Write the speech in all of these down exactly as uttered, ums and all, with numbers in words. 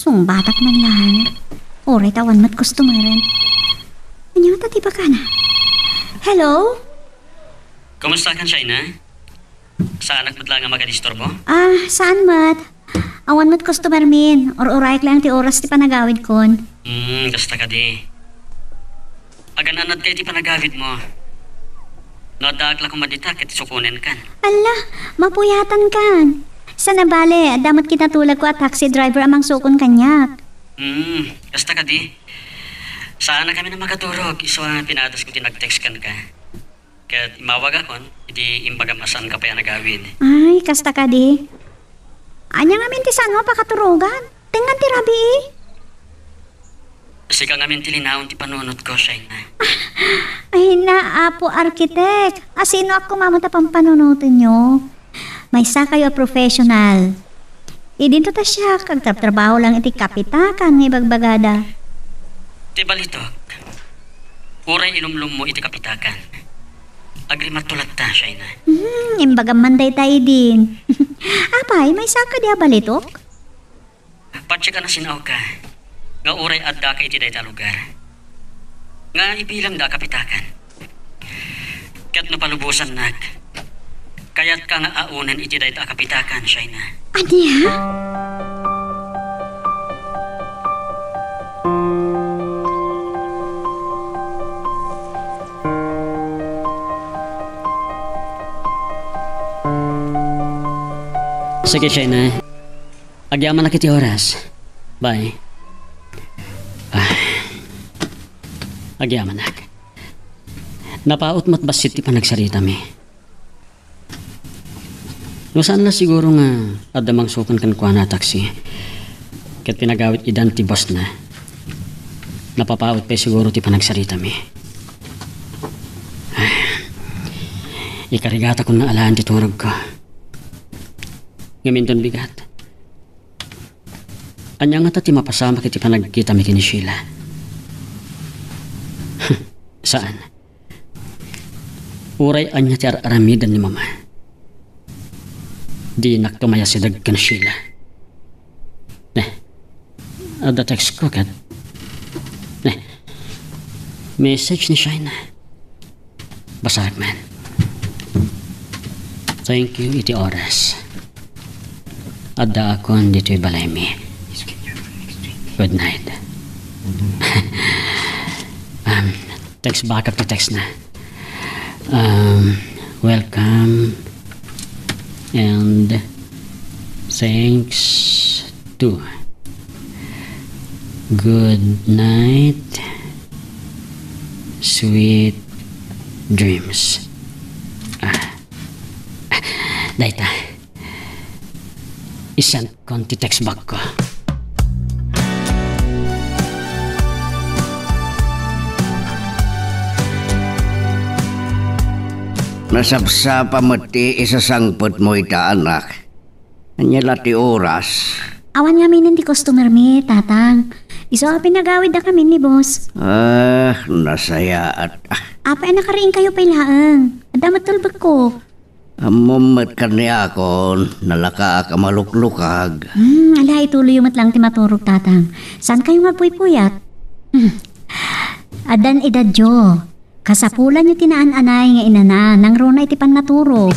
Sungbatak man laeng. Uray ta awan met customeren. Ania ngata ti ibagana? Hello? Kumusta kan, Shaina? Saanak met laeng a makadisturbo? Ah, saan met? Awan met customer min. Ur-urayak laeng ti oras ti panagawidkon. Hmm, kasta kadi. Agan-anadka iti panagawidmo. No addaak la koma dita, ket sukonenkan. Alla, mapuyatankan. Sana bale, adda met kinatulagko a taxi driver a mangsukon kaniak. Hmm, kasta kadi. Saanakami a makaturog, isu a pinadasko ti nag-text kenka. Ket immawagakon, idi imbagam a saanka pay a nagawid. Ay, kasta kadi. Ania ngamin ti saanmo a pakaturogan? Tengngan ti rabii. Sika ngamin ti linaon ti panunotko, Shaina. Ay na, Apo Arkitek. Asinoak koma met a pampanunotenyo? Maysakayo a professional. Idinto ta siak, agtrabtrabaho laeng iti kapitakan nga ibagbagada. Ti balitok, uray ilumlommo iti kapitakan. Agrimatto latta, Shaina. Hmm, imbagam man dayta idin. Apay, maysaka di a balitok? Patse ka nasin-awka nga uray addaka iti dayta a lugar nga ibilangda a kapitakan. Ket no palubosannak, kayatka nga aonen iti dayta a kapitakan, Shaina. Ania? Sige, Shaina. Agyamanak iti oras. Bye. Ah. Agyamanak. Napaut met bassit ti panagsaritami. No saan la siguro nga adda mangsukon kenkuana a taxi, ket pinagawid idan ti bossna, napapaut pay siguro ti panagsaritami. Ah. Ikarigatakon nga alaen ti turogko. Ngem inton bigat. Ania ngata ti mapasamak iti panagkitami ken ni Sheila? Saan. Uray ania ti ar-aramiden ni Mama, dinakto mayasideg ken Sheila. Ne, adda textko ket, ne, message ni Shaina. Basaek man. Thank you iti oras. Addaakon ditoy balaymi. Good night. Um, text back up ti textna. Um, welcome and thanks to. Good night, sweet dreams. Ah. Dayta. I-send kon ti text back ko. Nasapsapa met ti isasangpetmo ita, anak. Ania la ti oras? Awan ngaminen ti customer mi, Tatang. Isu a pinagawidda kami ni boss. Ah, nasayaat. Ah. Apay a nakariingkayo pay laeng? Adda met tulbekko. Ammom met kaniakon, nalakaak a maluklukag. Hmm, ala, ituloyyo met laeng ti maturog, Tatang. Saan kayo nga agpuypuyat? Hmm. Addan idadyo. Kasapulanyo ti naan-anay nga inana, nangruna iti pannaturog.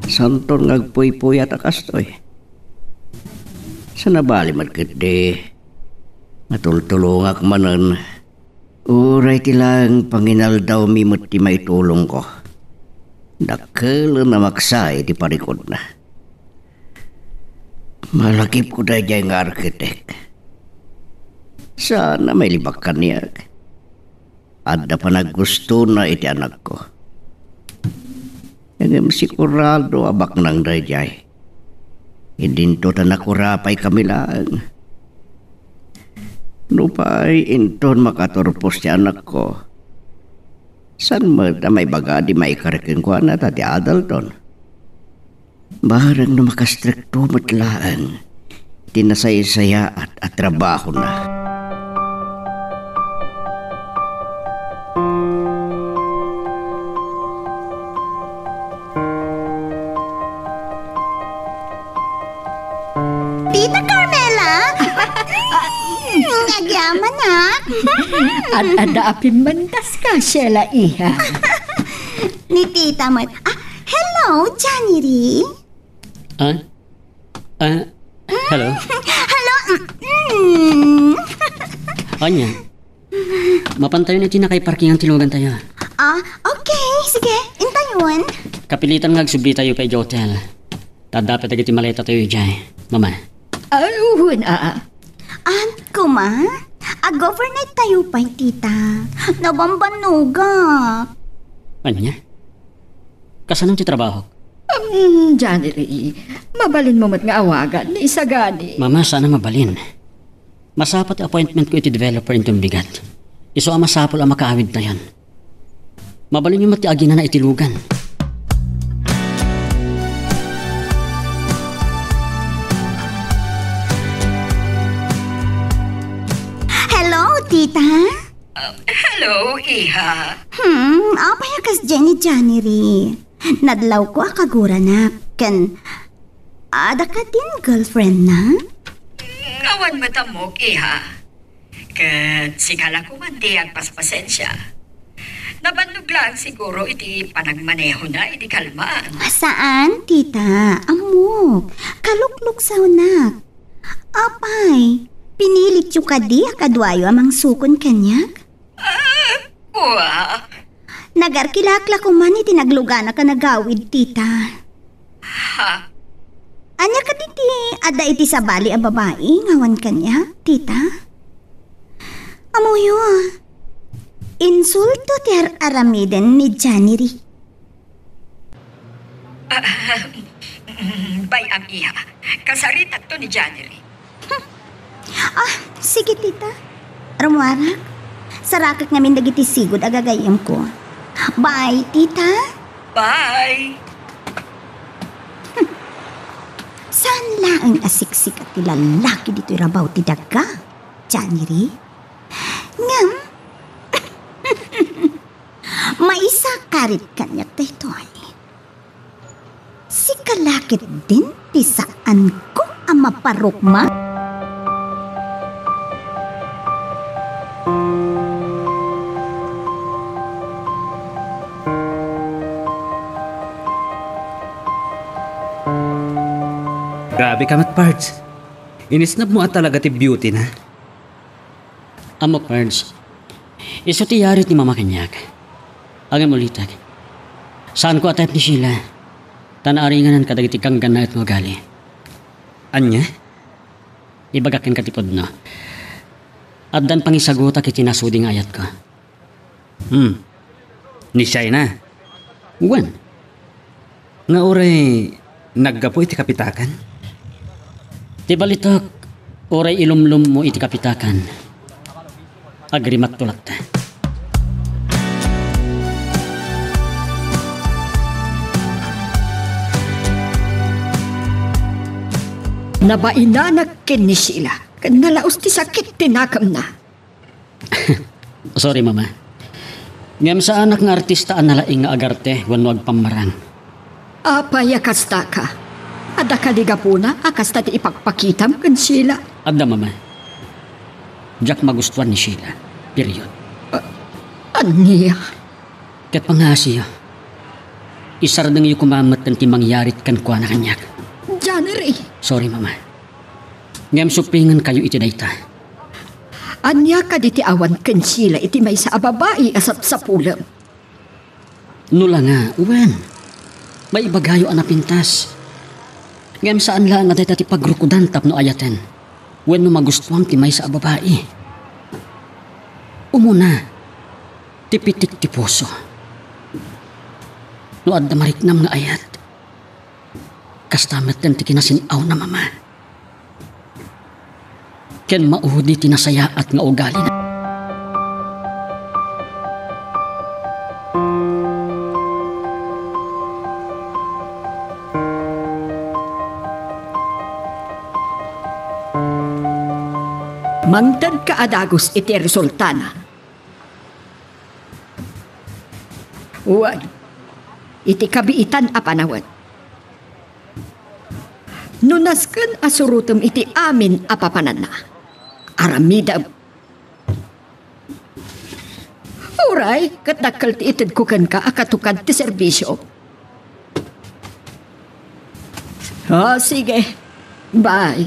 Saanton nga agpuypuyat a kastoy? Sana bale met ketdi, matultulongak manen. Uray ti laeng panginaldawmi met ti maitulongko. Dakkelen a maksa iti parikutna. Malakipko daydiay nga arkitek. Saan a mailibak kaniak. Adda panaggustona iti anakko. Ngem sigurado a baknang daydiay. Idinto ta nakurapay kami laeng. Nupay inton makaturpos ti anakko, saan met a maibaga di maikari kenkuana ta ti adalton? Bareng no makastrikto met laeng ti nasaysayaat a trabahona. Manak! Ad-adda a pimmantaska, Sheila, iha. Ni tita met. Ah, hello, Johnny Ri. Ah? Ah, hello? Hello? Mm. Ania? Mapantayon iti nakaiparkingan ti lugantayo. Ah, okay. Sige, intayon. Kapilitan nga agsublitayo pay idiay hotel. Ta adda pay dagiti maletatayo idiay, Mama. Ah, wen, aa. An, kuma? Ag-overnight tayo pay, tita. Nabambannoga. Ania? Kasano ti trabahok? Um, Johnny Ray, mabalinmo met nga awagan ni Isagani. Mama, saan a mabalin. Masapa ti appointment ko iti developer inton bigat. Isu a masapul a makaawidtayon. Mabalinyo met ti aginana iti lugan. Hello, tita? Uh, hello, iha. Hmm, apay a kasdiay ni Johnny Ray? Nadlawko a kaguranak, ken adda kadin girlfriendna? Awan met ammok, iha. Ket sika la koman ti agpaspasensia. Nabannog laeng siguro iti panagmanehona idi kalman. Saan, tita. Ammok. Kalukluksawnak. Apay, pinilityo kadi a kaduayo a mangsukon kaniak? Ah, kua. Nagarkilak la koman iti nagluganak a nagawid, tita. Ha? Ania kadi ti adda iti sabali a babai nga awan kaniak, tita? Ammoyo, insulto ti ar-aramiden ni Johnny Ray. Ah, bay-am, iha. Kasaritakto ni Johnny Ray. Ah, sige, tita. Rummuarak. Sarakek ngamin dagiti sigud a gagayyemko. Bye, tita. Bye. Saan laeng a siksika ti lallaki ditoy rabaw ti daga, Johnny Ray? Ngem, maisakarit kaniak daytoy. Sika la ketdin ti saanko a maparukma? Grabe ka met, Pards. Inisnabmo a talaga ti beauty na. Ammok, Pards. Isu ti yarit ni Mama kaniak. Ngem ulitek, saanko a type ni Sheila. Ta naaringanan kadagiti ganggannaet nga ugali. Ania? Ibagak kenka ti pudno. Addan pangisagutak iti nasudi nga ayatko. Hmm. Ni Shaina? Wen. Nga uray naggapu iti kapitakan? Ti balitok, uray ilumlummo iti kapitakan, agrimatto latta. Nabainanak ken ni Sheila, ken nalaus ti sakit ti nakemna. Sorry, Mama. Ngem saanak nga artista a nalaing nga agarte wenno agpammarang. Apay a kastaka? Adda kadi gapuna a kasta ti ipakpakitam ken Sheila? Adda, Mama. Diak magustuan ni Sheila. Period. Ah, ania? Ket pangngasiyo, isardengyo koma metten ti mangyarit kenkuana kaniak. Johnny Ray! Sorry, Mama. Ngem supingenkayo iti dayta. Ania kadi ti awan ken Sheila iti maysa a babai a sapsapulem? No la nga, wen, maibagayo a napintas. Ngem saan laeng a dayta ti pagrukodan tapno ayaten wenno magustuam ti maysa a babai. Umuna, ti pitik ti puso. No adda mariknam nga ayat, kasta metten ti kinasin-awna, Mama. Ken maudi ti nasayaat nga ugalina. Mangtedka a dagus iti resultana. Wen, iti kabiitan a panawen. No nasken a surotem iti amin a papananna, aramidem Uray, ket dakkel ti itedko kenka a katukad ti serbisio. O, sige. Bye.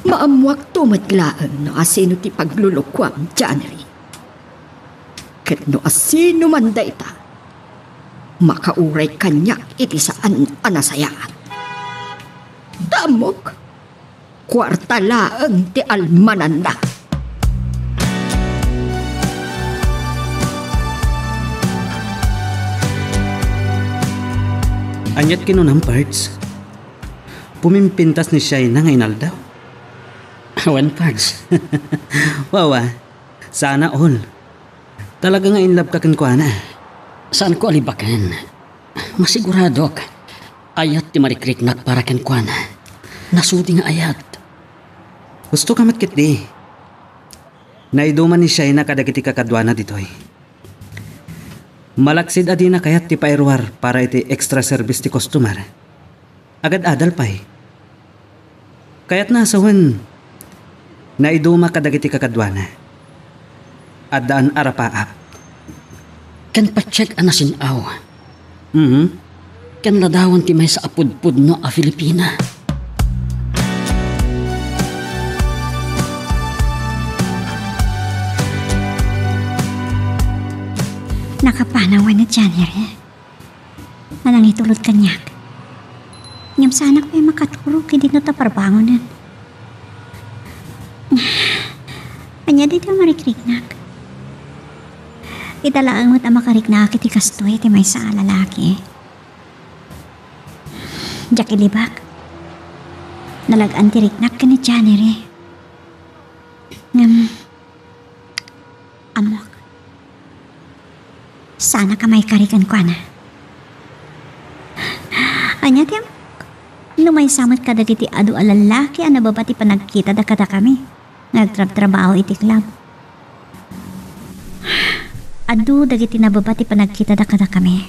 Maammuakto met laeng no asino ti paglulukuam, January. Ket no asino man dayta, makauray kaniak iti saan a nasayaat. Ta ammok, kuarta laeng ti almananda. Aniat kinunam, Pards? Pumimpintas ni Shaina nga inaldaw? Wen, Pards. Wawa, sana all. Talaga nga in love ka kenkuana. Saanko a libaken. Masiguradok, ayat ti marikriknak para kenkuana. Nasudi nga ayat. Husto ka met ketdi. Naiduman ni Shaina kadagiti kakaduana ditoy. Malaksid a dina kayat ti pairuar para iti extra service ti customer. Agad-adal pay. Kayatna a sawen, naiduma kadagiti kakaduana. Addaan a rapaap. Ken patiek a nasin-aw. Mhm. Ken ladawan ti maysa a pudpudno a Filipina. Nakapanawan ni January a nangitulod kaniak. Ngem saanak pay makaturog idi no ta parbangonen. Ania daytoy a marikriknak? Ita laeng met a makariknak iti kastoy ti maysa a lalaki. Diak ilibak. Nalag-an ti riknak ken ni January. Ngem, ammok. Saanak a maikari kenkuana. Ania ti ammok? No maysa met kadagiti adu a lallaki a nababa ti panagkitada kadakami nga agtrabtrabaho iti club. Adu dagiti nababa ti panagkitada kadakami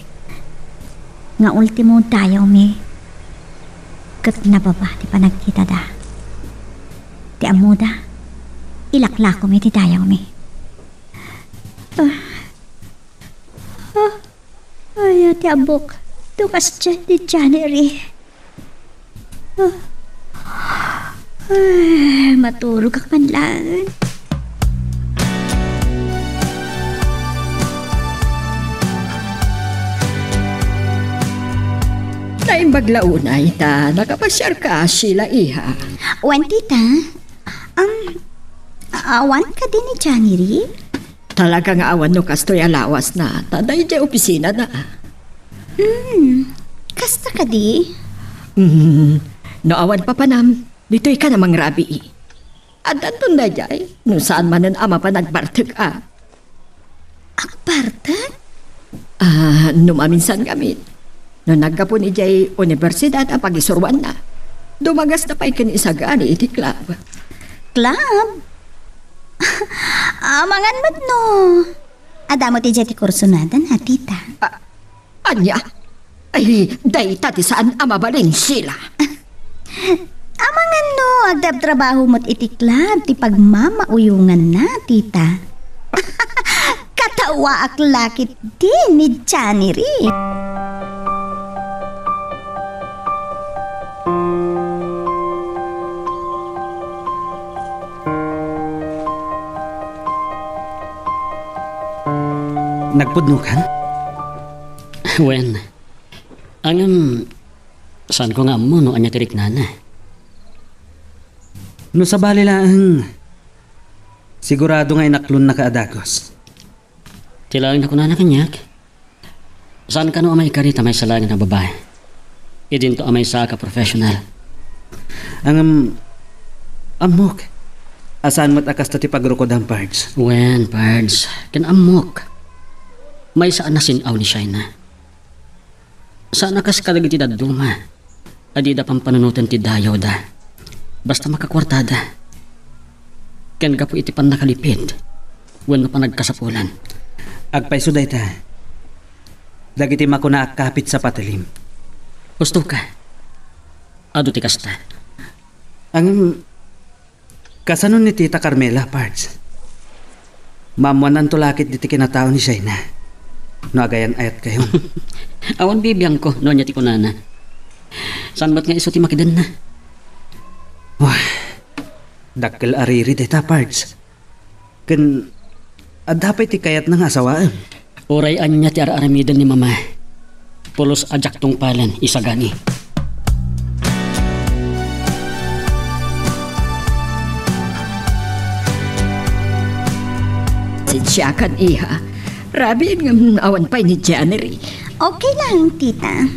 nga ultimo dayawmi ket nababa ti panagkitada. Ti ammoda, ilaklakomi ti dayawmi. Ah. Ah. Ay, ti ammok. Dukas ti January. Ah. Ay, maturogak man laeng. Naimbag la unay ta nakapasiarka, Sheila, iha. Wen, tita. Um, awan kadi ni January? Talaga nga awan no kastoy a lawasna, ta daydiay opisinana. Hmm, kasta kadi? Hmm, no awan papanam, ditoy ka na mangrabii. Addanton daydiay, no saan manen a mapan agbartek a. Agbartek? Ah, no maminsan ngamin. No naggapu ni jay universidad a pagisuruanna, dumagasda pay ken isagani iti club. Club? Amangan met no. Adda met idiay ti kursonada na, tita. Ah, ania? Ay, dayta ti saan a mabalin, Sheila. Amangan no, agtrabtrabaho met iti club ti pagmamauyonganna, tita. Katawaak la ketdi ni January. Nagpudnokan? Wen, ngem, saanko nga ammo no ania ti riknana. No sabali laeng, sigurado nga inaklonnaka a dagus. Ti laeng nakunana kaniak, saan kano a maikari ta maysa laeng a babae. Idinto a maysaak a professional. Ngem, ammok a saan met a kasta ti pagrukodam, Pards. Wen, Pards, ken ammok. Maysa a nasin-aw ni Shaina. Saan a kas kadagiti dadduma a dida pampanunoten ti dayawda. Basta makakuartada. Ken gapu iti pannakalipid wenno panagkasapulan. Agpayso dayta, dagiti makuna a kapit sa patelim. Husto ka. Adu ti kasta. Ngem, kasano ni Tita Carmela, Pards? Maammoannanto la ket ditoy kinatao ni Shaina no agayan-ayatkayon. Awan bibiangko no ania ti kunana. Saan met nga isu ti makidenna? Wah, dakkel a riri dayta, Pards. Ken adda pay ti kayatna nga asawaem. Uray ania ti ar-aramiden ni Mama, pulos a diak tungpalen isagani. Sidiakan, iha. Rabiin ngem awan pay ni January. Okay lang, tita.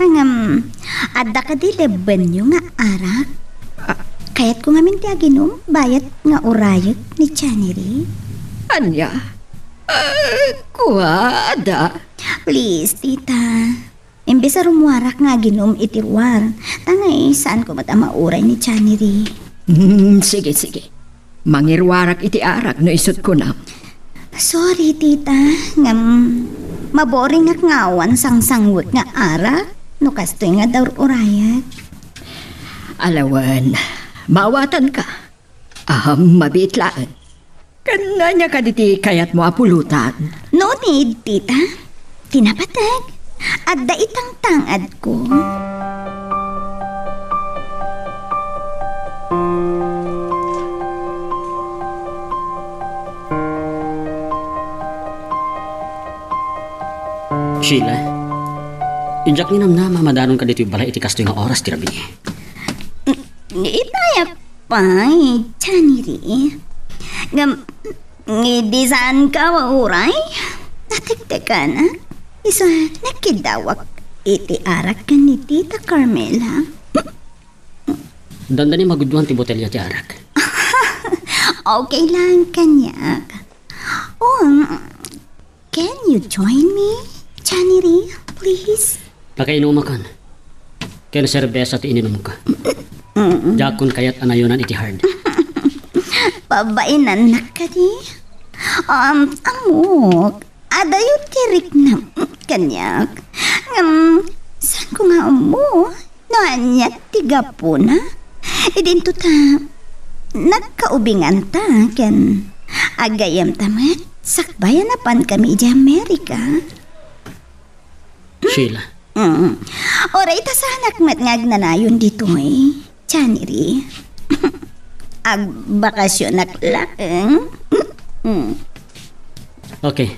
Ngem, adda kadi lebbenyo nga arak? Ah. Kayatko ngamin ti aginom, bayat nga urayek ni January. Ania? Ah, kua, adda. Please, tita. Imbes a rummuarak nga aginom iti ruar, ta ngay saanko met a mauray ni January. Hmm, sige, sige. Mangiruarak iti arak no isut' kunam. Sorry, tita, ngem maboringak nga awan sangsangwek nga arak no kastoy nga daur-urayak. Alawen, maawatanka. Ahem, mabiit laeng. Ken ania kadi ti kayatmo a pulutan? No need, tita. Ti napateg, adda itangtangadko. Sheila, diak nga namnama a madanon ka ditoy balay iti kastoy nga oras ti rabii. Itaya pay, January. Ngem, idi saanka a mauray? Natektekan, a? Isu a nakidawak iti arak ken ni Tita Carmela. Dandani maguduan ti botelya ti arak. Okay lang kaniak. Oh, um, can you join me, January, please? Pakainumakon. Ken serbesa ti ininumko. Mm-mm. Diakon kayat a nayonan iti hard. Pabainannak kadi? Um, ammok, adayo ti riknam kaniak. Ngem, saanko nga ammo no ania ti gapuna? Idinto ta nagkaubinganta ken agayyemta met sakbay a napankami idiay Amerika. Sheila. Mm. Uray ta saanak met nga agnanayon ditoy, January. Agbakasionak laeng. Mm. Okay.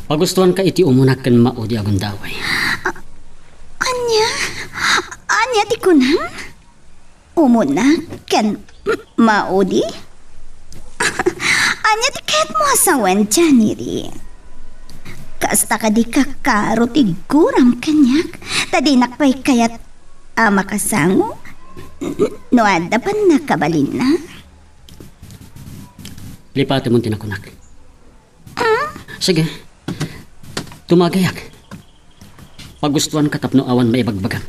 Pagustuanka iti umunak ken maudi a gundaway. A-, ania? Ania ti kunam? Umunak ken maudi? Ania ti kayatmo a sawen, January? Kasta kadi kakaro ti guram kaniak, ta dinak pay kayat a makasango no adda pannakabalinna? Lipatemon ti nakunak. Ah? Sige. Tumagayak. Pagustuanka tapno awan maibagbagam.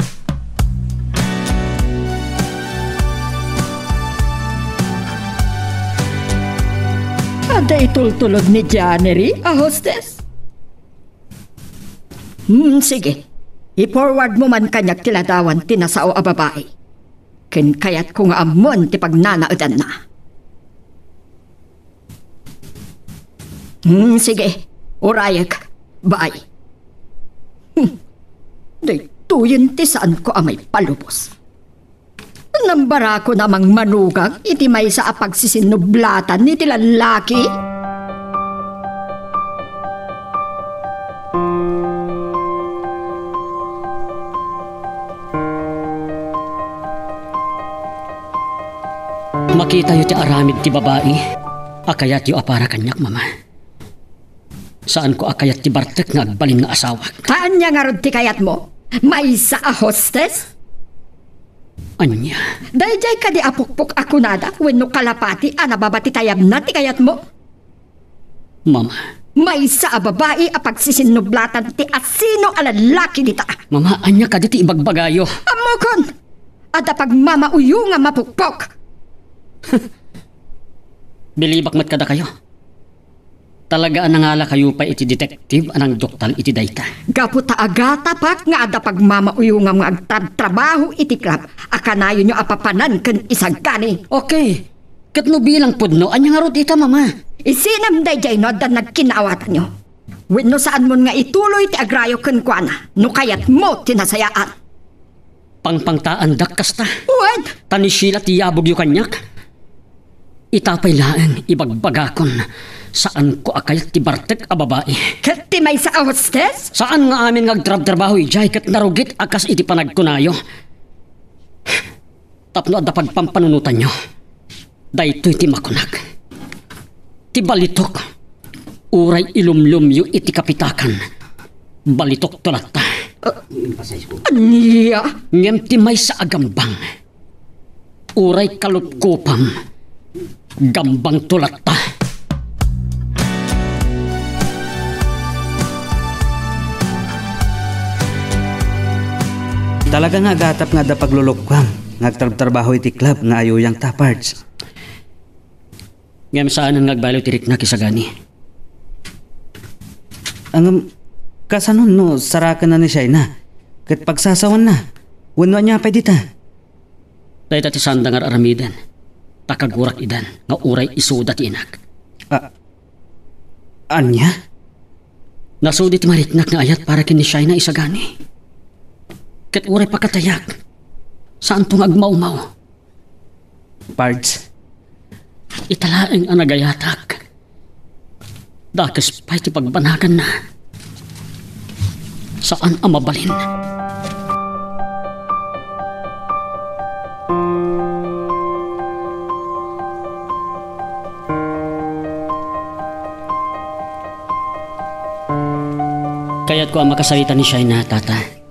Adda itultulod ni January a hostess? Hmm, sige. I-forward mo man kaniak ti ladawan ti nasao a babai. Ken kayatko nga ammon ti pagnanaedanna. Hmm, sige. Urayek. Bye. Hmm. Daytoyen ti saanko a maipalubos. Nambarakon a mangmanugang iti maysa a pagsisinublatan iti lallaki. Makitayo ti aramid ti babai a kayatyo a para kaniak, Mama. Saanko a kayat ti bartek nga agbalin nga asawak. Ta ania ngarud ti kayatmo? Maysa a hostess? Ania? Daydiay kadi a pukpok a kunada wenno kalapati a nababa ti tayabna ti kayatmo? Mama. Maysa a babai a pagsisinublatan ti asino a lallaki dita. Mama, ania kadi ti ibagbagayo? Ammokon! Adda pagmamauyongam a pukpok! Bilibak met kadakayo. Talaga a nangalakayo pay iti detective a nangduktal iti dayta. Gapu ta agatapak nga adda pagmamauyongam nga agtrabtrabaho iti club a kanayonyo a papanan ken isagani. Okay. Ket no bilang pudno, ania ngarud ita, Mama? Isinam daydiay no adda nagkinaawatanyo. Wenno saanmon nga ituloy ti agrayo kenkuana no kayatmo ti nasayaan. Pangpangtaandak kasta. Wen! Ta ni Sheila ti yabogyo kaniak. Ita pay laeng ibagbagakon, saanko a kayat ti bartek a babai. Ket ti maysa a hostes? Saan nga amin nga agtrabtrabaho idiay ket narugit a kas iti panagkunayo. Tapno adda pagpampanunotanyo, daytoy ti makunak. Ti balitok, uray ilumlumyo iti kapitakan, balitokto latta. Ania? Ngem ti maysa a gambang, uray kalupkopam, gambangto latta. Talaga nga agatap nga adda paglulukkuam nga agtrabtrabaho iti club nga ayuyang ta, Pards. Ngem saanen nga agbaliw ti riknak isagani. Ngem, kasanon no sarakenna ni Shaina ket pagsasawanna? Wenno ania pay dita? Dayta ti saanda nga ar-aramiden, ta kagurak idan nga uray isuda ti inak. A-, ania? Nasudi ti mariknak nga ayat para ken ni Shaina isagani. Ket uray pakatayak, saanto nga agmawmaw. Pards, ita laeng a nagayatak. Dakes pay ti pagbanaganna. Saan a mabalin. Kayatko a makasarita ni Shaina, Tata.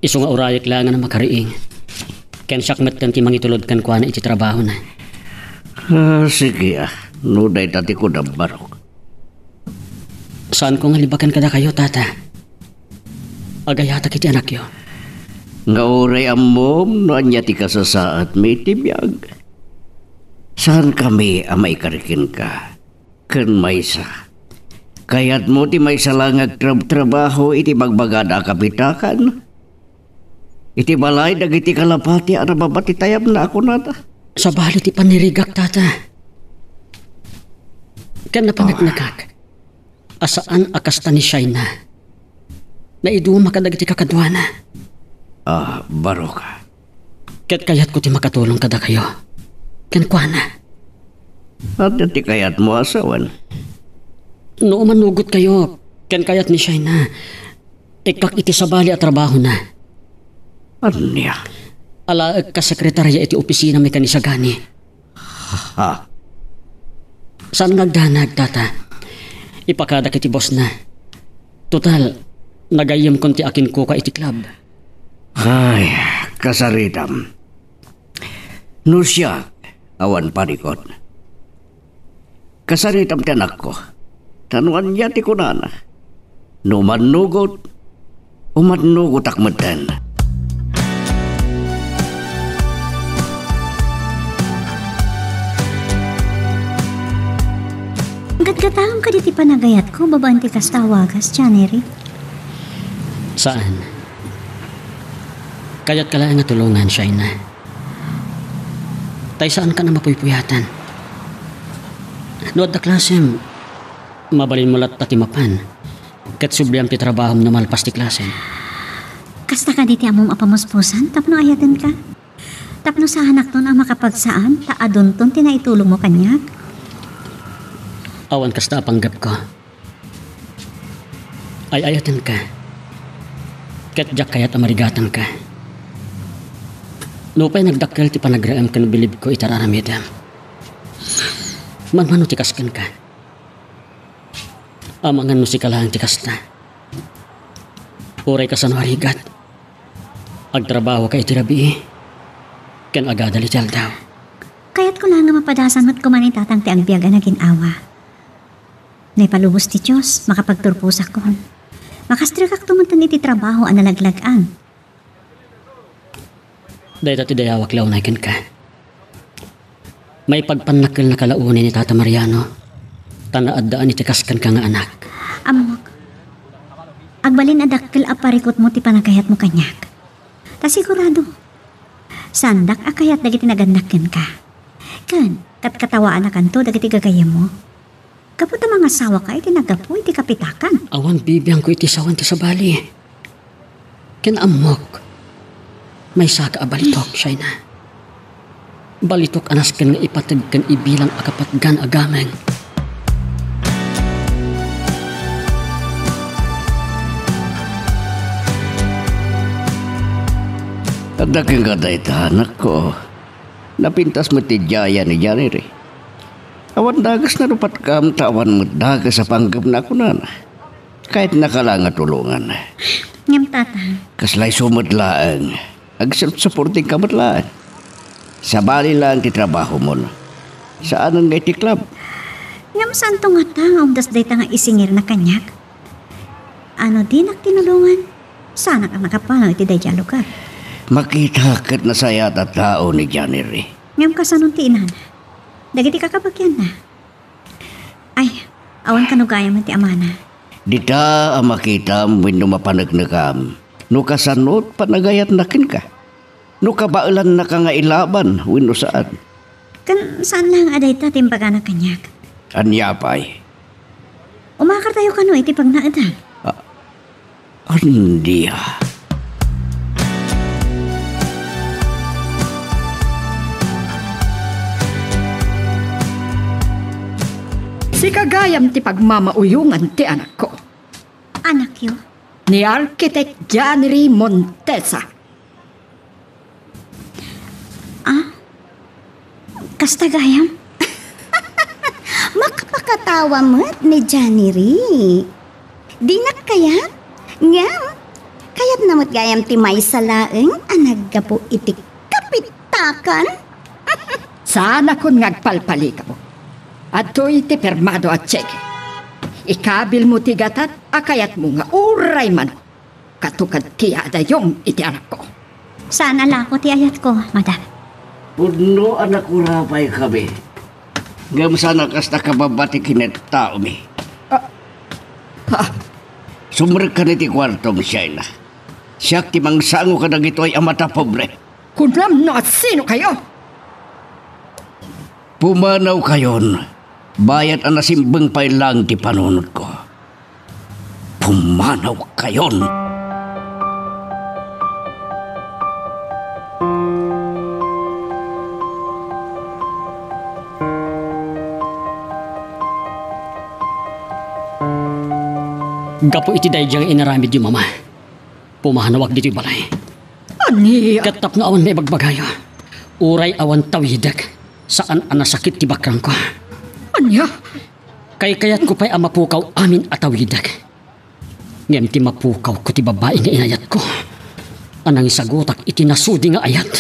Isu nga urayek laengen a makariing, ken siak metten ti mangitulod kenkuana iti trabahona. Ah, sige, ah. No dayta ti kunam, Barok. Saanko nga libaken kadakayo, Tata. Agayatak iti anakyo. Nga uray ammom no ania ti kasasaadmi iti biag. Saankami a maikari kenka. Ken maysa, kayatmo ti maysa laeng nga agtrabtrabaho iti bagbagada a kapitakan? Iti balay dagiti kalapati a nababa ti tayabna a kunada. Sabali ti panirigak, Tata. Ken napaneknekak a saan a kasta ni Shaina. Naiduma kadagiti kakaduana. Ah, Barok. Ket kayatko ti makatulong kadakayo. Kenkuana. Ania ti kayatmo a sawen? No umanugotkayo, ken kayat ni Shaina, ikkak iti sabali a trabahona. Ania? Alaek kas sekretaria iti opisinami ken isagani. Ha? Saan nga agdanag, Tata. Ipakadak iti bossna. Total, nagayyemkon ti akinkuka iti club. Ay, kasaritam. No siak, awan parikut. Kasaritam ti anakko. Ta no ania ti kunana? No mannugot, umannugotak metten. Gatgataem kadi ti panagayatko babaen ti kasta a wagas, Janery? Saan. Kayatka laeng nga tulongan, Shaina. Tay saankan a mapuypuyatan. No adda klasem, mabalinmo latta ti mapan. Ket subliam ti trabahom no malpas ti klasem. Kasta kadi ti ammom a pamuspusan tapno ayatenka? Tapno saanakton a makapagsaan ta adunton ti naitulongmo kaniak? Awan kasta a panggepko. Ay-ayatenka. Ket diak kayat a marigatanka. Nupay nagdakkel ti panagraem ken bilibko iti ar-aramidem. Manmano ti kas kenka. Amangan no sika laeng ti kasta. Uray kasano a rigat. Agtrabahoka iti rabii, ken agadal iti aldaw. Kayatko laeng nga mapadasan met koma ni Tatang ti agbiag a nagin-awa. Naipalubos ti Dios, makapagturposakon. Makastrekakto metten iti trabaho a nalaglag-an. Dayta ti dayawak la unay kenka. Maipagpannakkelnaka la unay ni Tata Mariano, ta naaddaan iti kas kenka nga anak. Ammok, agbalin a dakkel a parikutmo ti panagayatmo kaniak. Ta sigurado, saandak a kayat dagiti nagannak kenka. Ket katawaanakanto dagiti gagayyemmo. Gapu ta mangasawaka iti naggapu iti kapitakan. Awan bibiangko iti sawen ti sabali. Ken ammok, maysaka a balitok, Shaina. Balitok a nasken nga ipateg ken ibilang a kapatgan a gameng. Adda kenka dayta, anakko. Napintas met ti diayan ni Janiri. Awan dagesna rupatkam ta awan met dages a panggepna, kunana. Kayatnaka la nga tulongan. Ngem, Tata. Kasla isu met laeng. Agself-supportingka met laeng. Sabali laeng ti trabahomon. Saanen nga iti club. Ngem saanto ngata nga umdas dayta nga isingirna kaniak? Ano dinak tinulongan? Saanak a nakapanaw iti daydiay a lugar. Makita ket nasayaat a tao ni Janiri. Ngem kasano ti inana? Dagiti kakabagianna? Ay, awan kano gayam ti amana. Dita a makitam wenno mapaneknekam no kasano't panagayatna kenka. No kabaelannaka nga ilaban wenno saan. Ken saan laeng a dayta ti imbagana kaniak. Ania pay? Umakartayo kano iti pagnaedan. Ah, ania? Sika gayam ti pagmamauyongan ti anakko. Anakyo? Ni Architect Janry Montesa. Ah? Kasta gayam? Makapakatawa met ni Janry. Dinak kayat? Ngem, kayatna met gayam ti maysa laeng a naggapu iti kapitakan? Saanakon nga agpalpalikaw. Adtoy ti pirmado a cheque. Ikabilmo ti gatad a kayatmo nga uray mano. Kato kadti a adayom iti anakko. Saan a lako ti ayatko, madam. Pudno a nakurapaykami. Ngem saan a kasta kababba ti kinataomi. Ah. Ah. Sumrekkan iti kuartom, Shaina. Siak ti mangsango kadagitoy a mata pobre. Kunam no asinokayo? Pumanawkayon, bayat a nasimbeng pay laeng ti panunotko. Pumanawkayon! Gapu iti daydiay nga inaramidyo, Mama, pumanawak ditoy balay. Ania? Ket tapno awan maibagbagayo, uray awan tawidek, saan a nasakit ti bakrangko. Ania? Kaykayatko pay a mapukaw amin a tawidek. Ngem ti mapukawko ti babai nga inayatko a nangisagutak iti nasudi nga ayat.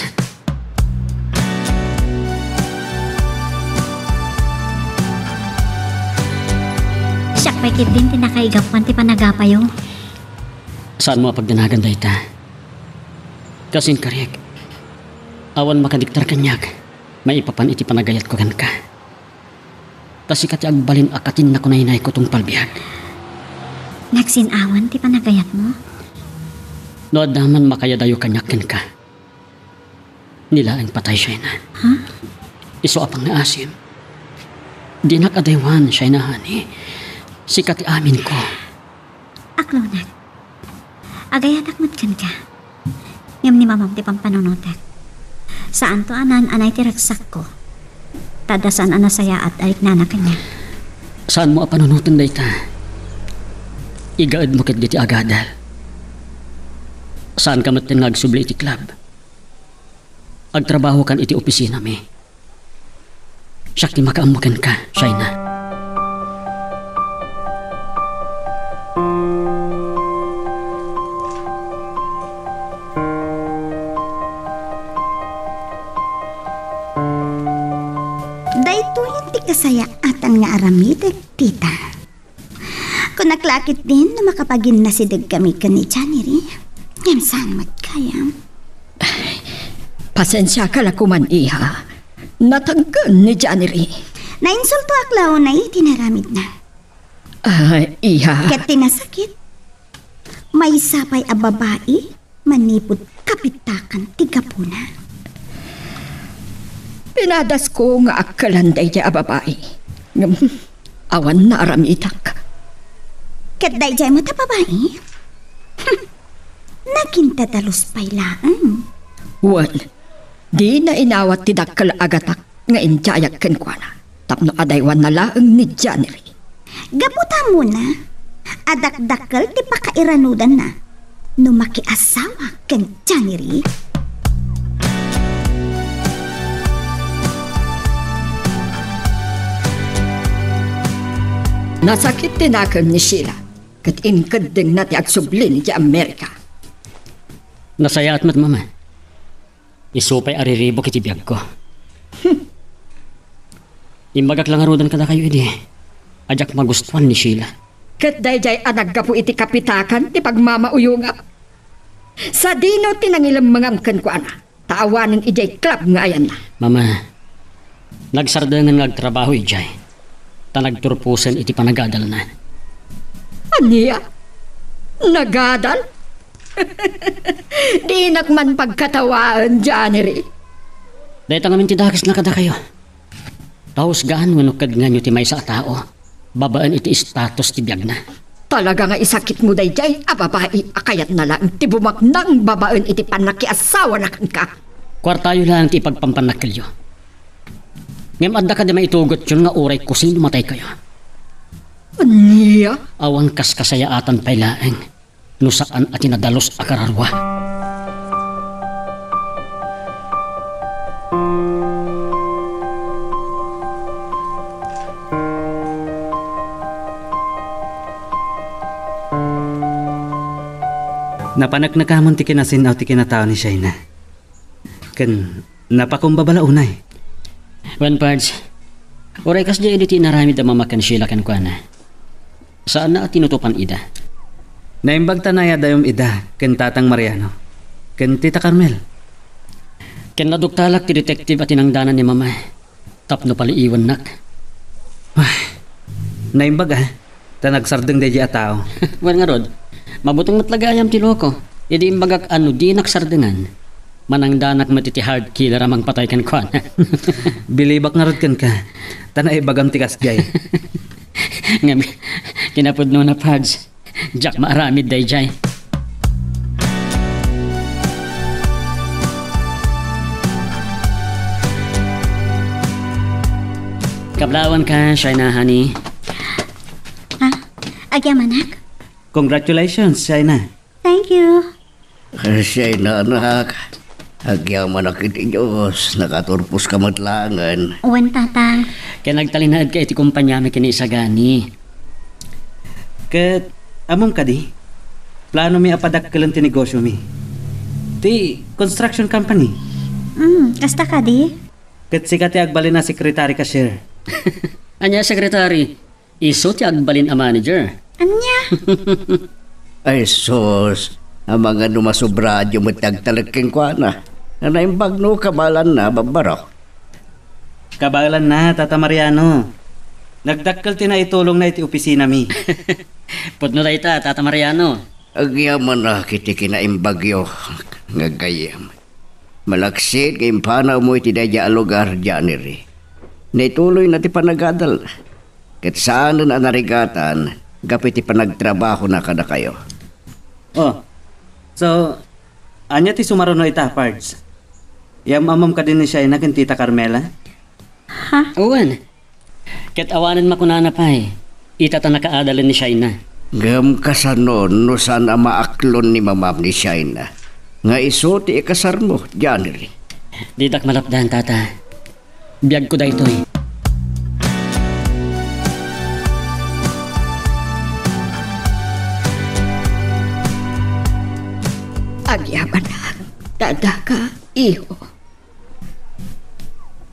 Siak pay ketdin ti nakaigapuan ti panagapayo. Saanmo a pagdanagan dayta. Kasin karik, awan makadiktar kaniak maipapan iti panagayatko kenka. Ta sika ti agbalin a katinna kunaynayko tungpal biag. Nagsin-awan ti panagayatmo? No adda man makayadayo kaniak kenka, ni laeng patay, Shaina. Ha? Isu a pangngaasim. Dinak adaywan, Shaina, honey. Sika ti aminko. Aklonak. Agayatak met kenka. Ngem ni mamam ti pampanunotek. Saanto a naan-anay ti ragsakko. Ta adda saan a nasayaat a riknana kaniak. Saanmo a panunoten dayta. Igaedmo ketdi ti agadal. Saanka metten nga agsubli iti club. Agtrabahokan iti opisinami. Siak ti makaammo kenka, Shaina. Daytoyen ti kasayaatan nga aramidek, tita. Kunak la ketdin no makapaginnasidegkami ken ni Janiri. Ngem saan met gayam. Pasensiaka la koman, iha. Natangken ni Janiri. Nainsultoak la unay iti naramidna. Ah, iha. Ket ti nasakit, maysa pay a babai manipud kapitakan ti gapuna. Pinadasko nga akkelan daydiay a babai. Ngem, awan naaramidak. Ket daydiay met a babai? Hmm. Nagintadalus pay laeng. Wen, dina inawat ti dakkel a gatak nga indiayak kenkuana tapno adaywanna laeng ni Janery. Gapu ta ammona a dakdakkel ti pakairanudanna no makiasawa ken Janery. Nasakit ti nakem ni Sheila ket inkeddengna ti agsublin idiay Amerika. Nasayaat met, Mama. Isu pay a riribuk iti biagko. Imbagak la ngaruden kadakayo idi a diak magustuan ni Sheila. Ket daydiay a naggapu iti kapitakan ti pagmamauyongam. Sadino ti nangilemmengam kenkuana, ta awanen idiay club nga ayanna? Mama, nagsardengen nga agtrabaho idiay, ta nagturposen iti panagadalna. Ania? Nagadal? Dinak man pagkatawaen, Janery. Dayta ngamin ti dakesna kadakayo. Ta husgaan wenno kednganyo ti maysa a tao babaen iti status ti biagna. Talaga nga isakitmo daydiay a babai a kayatna laeng ti bumaknang babaen iti pannakiasawana kenka. Kuartayo laeng ti ipagpampanakkelyo. Ngem adda kadi maitugotyon nga uray kusino mataykayo? Ania? Awan kaskasayaatan pay laeng no saan a ti nadalus a kararua. Napaneknekamon ti kinasin-aw ti kinatao ni Shaina. Ken napakumbaba la unay. Wen, Pards, uray kasdiay idi ti inaramid a Mama ken Sheila kenkuana. Saanna a tinutopan ida. Naimbag ta nayadayom ida ken Tatang Mariano ken Tita Carmel. Ken naduktalak ti detective a tinangdanan ni Mama tapno paliiwennak. Ay, naimbag a, ta nagsardeng daydiay a tao. Wen ngarud, mabuteng met la gayam ti loko. Idi imbagak a no dinak sardengan, manangdanak met iti hard killer a mangpatay kenkuana. Bilibak ngarud kenka, ta naibagam ti kasdiay. Ngem, kinapudnona, Pards, diak maaramid daydiay. Kablawanka, Shaina, honey. Ah, agyamanak? Congratulations, Shaina. Thank you. Shaina, anak. Agyamanak iti Dios, nakaturposka met laengen. Wen, Tata. Ken agtalinaedka iti kompaniami ken ni Isagani. Ket, ammom kadi, planomi a padakkelen ti negosyomi. Ti construction company. Mm, kasta kadi? Ket sika ti agbalin a secretary cashier. Ania, secretary? Isu ti agbalin a manager. Ania? Ay, sus. Amangan no masobraanyo met ti agtalek kenkuana. Naimbag no kabaelanna, babbaro. Kabaelanna, Tata Mariano. Nagdakkel ti naitulongna iti opisinami. Pudno dayta, Tata Mariano. Agyamanak iti kinaimbagyo nga gayyem. Malaksid nga impanawmo iti daydiay a lugar, January. Naituloyna ti panagadal. Ket saanen a narigatan gapu iti panagtrabahona kadakayo. Oh, so, ania ti sumaruno ita, Pards? Yam-amam kadi ni Shaina ken Tita Carmela? Ha? Wen. Ket awanen makunana pay, ita ta nakaadalen ni Shaina. Ngem kasano no saan a maaklon ni mamam ni Shaina nga isu ti ikasarmo, January? Didak malapdan, Tata. Biagko daytoy. Agyamanak, daddaka, iho.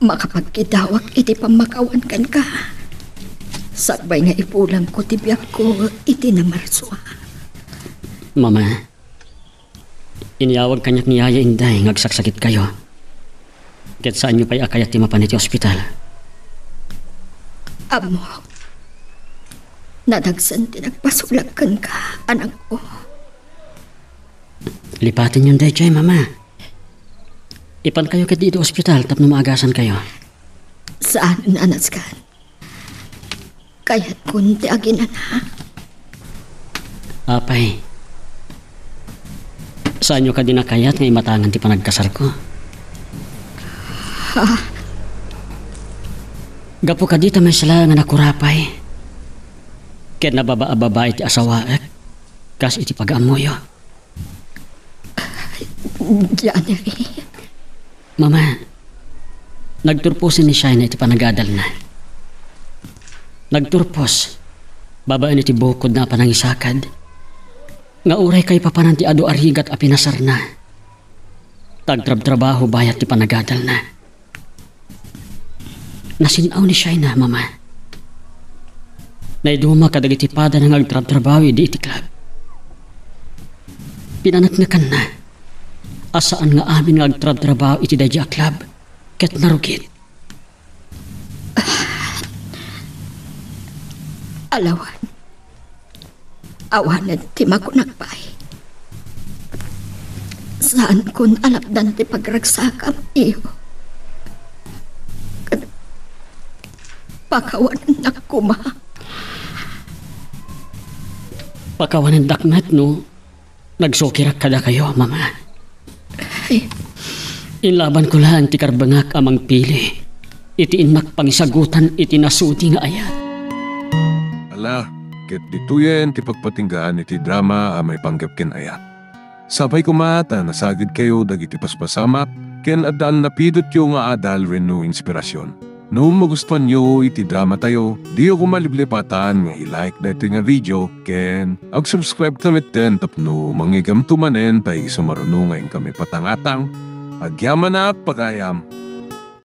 Makapagkidawak iti pammakawan kenka. Sakbay nga ipulangko ti biagko iti namarsoa. Mama, inyawag kaniak ni Yaya Inday nga agsaksakitkayo. Ket saanyo pay a kayat ti mapan iti ospital. Ammok, nadagsen ti nagpasulak kenka, anakko. Lipatenyon daytoy, Mama. Ipankayo ketdi iti ospital tapno maagasankayo. Saan, Nanaskan. Kayatkon ti aginana. Apay, saanyo kadi nakayat nga imatangan ti panagkasarko? Ha? Gapu kadi ta maisla nga nakurapay ket nababa a babai ti asawaek, kas iti pagaammoyo. Janery. Mama, nagturposen ni Shaina iti panagadalna. Nagturpos babaen iti bukodna a panangisakad nga uray kaipapanan ti adu a rigat a pinasarna, ta agtrabtrabaho bayat ti panagadalna. Nasin-aw ni Shaina, Mama. Naiduma kadagiti padana nga agtrabtrabaho idi iti club. Pinaneknekanna a saan nga amin nga agtrabtrabaho iti daydi a club ket narugit. Alawan. Awanen ti makunak pay. Saankon a lapdan ti pagragsakam, iyo. Pakawanennak koma. Pakawanendak met no nagsukirak kadakayo, Mama. Ay. Inlabanko laeng ti karbengak a mangpili iti innak pangisagutan iti nasudi nga ayat. Ala, ket ditoyen ti pagpatinggaan iti drama a maipanggep ken ayat. Sapay koma ta nasagidkayo dagiti paspasamak ken adda a napidotyo nga adal wenno inspirasyon. No magustuanyo iti dramatayo, diyo koma liplipatan nga i-like daytoy nga video ken ag-subscribe ta metten tapno mangigamto manen ta isu maruno nga inkami patangatang. Agyamanak, pagayam!